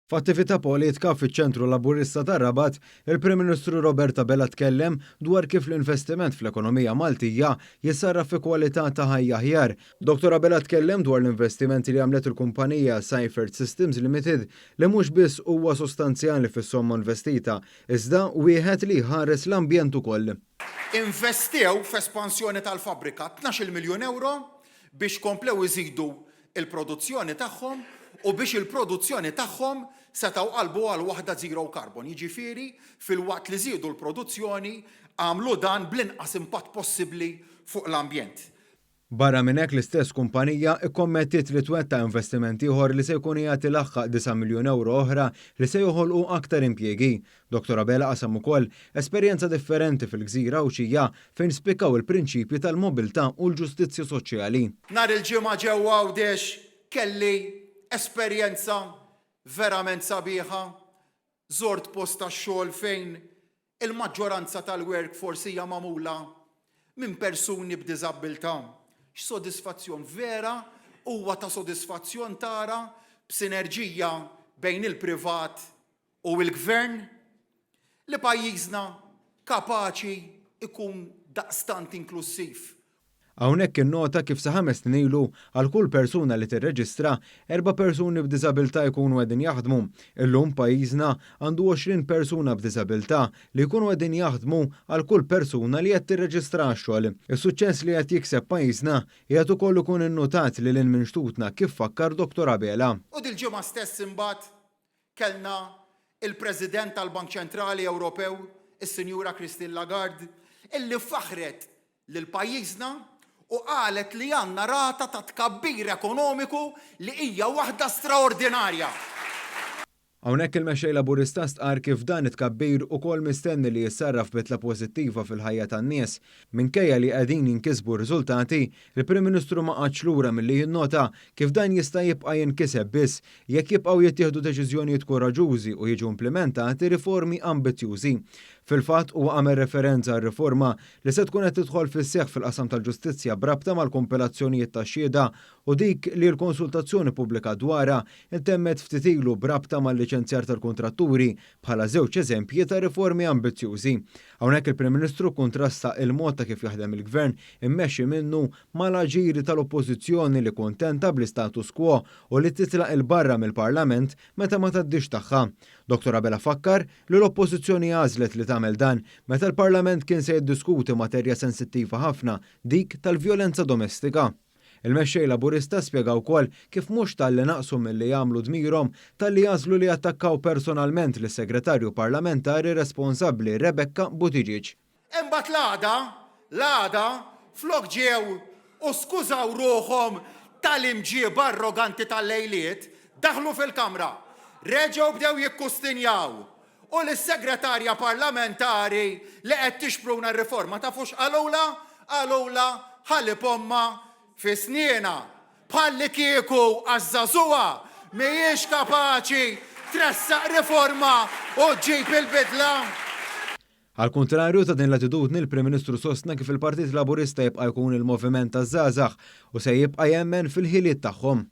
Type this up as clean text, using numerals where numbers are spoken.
F'attività politika fiċ-Ċentru Laburista tar-Rabat, il-Prim Ministru Robert Abela tkellem dwar kif l-investiment fl-ekonomija Maltija jissarraf fi kwalità ta' ħajja aħjar. Dottor Abela tkellem dwar l-investimenti li għamlet il-kumpanija Seifert Systems Limited li mhux biss huwa sostanzjali fis-somma investita, iżda wieħed li jħares l-ambjent ukoll. Investew f'espansjoni tal-fabbrika 12-il miljun ewro biex komplew iżidu il-produzzjoni tagħhom u biex il-produzzjoni tagħhom setgħu qalbu għal waħda zero carbon, jiġifieri filwaqt li żiedu l-produzzjoni għamlu dan bl-inqas impatt possibbli fuq l-ambjent. Barra minn hekk l-istess kumpanija kkommettiet li twettaq investiment ieħor li se jkun qiegħed ilaħħaq disa' miljun ewro oħra li se joħolqu aktar impjiegi. Dottor Abela qasam ukoll esperjenza differenti fil-gżira Għawdxija fejn spikkaw il-prinċipji tal-mobilità u l-ġustizzja soċjali. Nhar il-Ġimgħa ġewwa Għawdex kelli esperjenza verament sabiħa. Żort post tax-xogħol fejn il-maġġoranza tal-workforce hija magħmula minn persuni b'diżabbiltà. X'sodisfazzjon vera huwa ta' sodisfazzjon tara b'sinerġija bejn il-privat u l-Gvern li pajjiżna kapaċi jkun daqstant inklussiv. Hawnhekk innota kif sa ħames snin ilu, għal kull persuna li tirreġistra, erba' persuni b'diżabilità jkunu qegħdin jaħdmu. Illum pajjiżna għandu 20 persuna b'diżabilità li jkunu qegħdin jaħdmu għal kull persuna li qed tirreġistra għax-xogħol. Is-suċċess li qed jikseb pajjiżna qiegħed ukoll ikun innutat lil hinn minn xtutna kif fakkar Dottor Abela. U dil-ġimgħa stess imbagħad Kellna il-President tal-Bank Ċentrali Ewropew, is-Sinjura Christine Lagarde, illi faħħret lil pajjiżna u qalet li għandna rata ta' tkabbir ekonomiku li hija waħda straordinarja. Hawnhekk il-Mexxej Laburista stqarr kif dan it-tkabbir ukoll mistenni li jissarraf bidla pożittiva fil-ħajja tan-nies. Minkejja li qegħdin jinkisbu r-riżultati, il-Prim Ministru ma qagħadx lura milli jinnota kif dan jista' jibqa' jinkiseb biss jekk jibqgħu jittieħdu deċiżjonijiet kuraġġużi u jiġu implimentati riformi ambizzjużi. Fil-fatt, huwa għamel referenza għar-riforma li se tkun qed tidħol fis-seħħ fil-qasam tal-ġustizzja b'rabta mal-kompilazzjonijiet tax-xhieda u dik li l-konsultazzjoni pubblika dwarha ntemmet ftit ilu b'rabta mal-liċenzjar tal-kuntratturi bħala żewġ eżempji ta' riformi ambizzjużi. Hawnhekk il-Prim Ministru kkuntrasta il-mod ta' kif jaħdem il-Gvern immexxi minnu mal-aġir tal-Oppożizzjoni li kuntenta bl-istatus quo u li titlaq 'il barra mill-Parlament meta ma tgħaddix tagħha. Dottor Abela fakkar li l-Oppożizzjoni għażlet li tagħmel dan meta l-Parlament kien se jiddiskuti materja sensittiva ħafna, dik tal-vjolenza domestika. Il-Mexxej Laburista spjega wkoll kif mhux talli naqsu milli jagħmlu dmirhom talli għażlu li jattakkaw personalment lis-Segretarju Parlamentari responsabbli Rebecca Buttigieg. Imbagħad l-għada, l-għada, flok ġew u skużaw ruħhom tal-imġieba arroganti tal-lejliet, daħlu fil-Kamra, reġgħu bdew jikkustinjaw u lis-Segretarja Parlamentari li qed tixpruna r-riforma tafu x'qalulha? Qalulha ħalib ommha fi snienha. Bħallikieku għaż-żagħżugħa mhijiex kapaċi tressaq riforma u ġġib il-bidla. Għall-kuntrarju ta' din l-attitudni l-Prim Ministru sostna kif il-Partit Laburista jibqa' jkun il-moviment taż-żgħażagħ u se jibqa' jemmen fil-ħiliet tagħhom.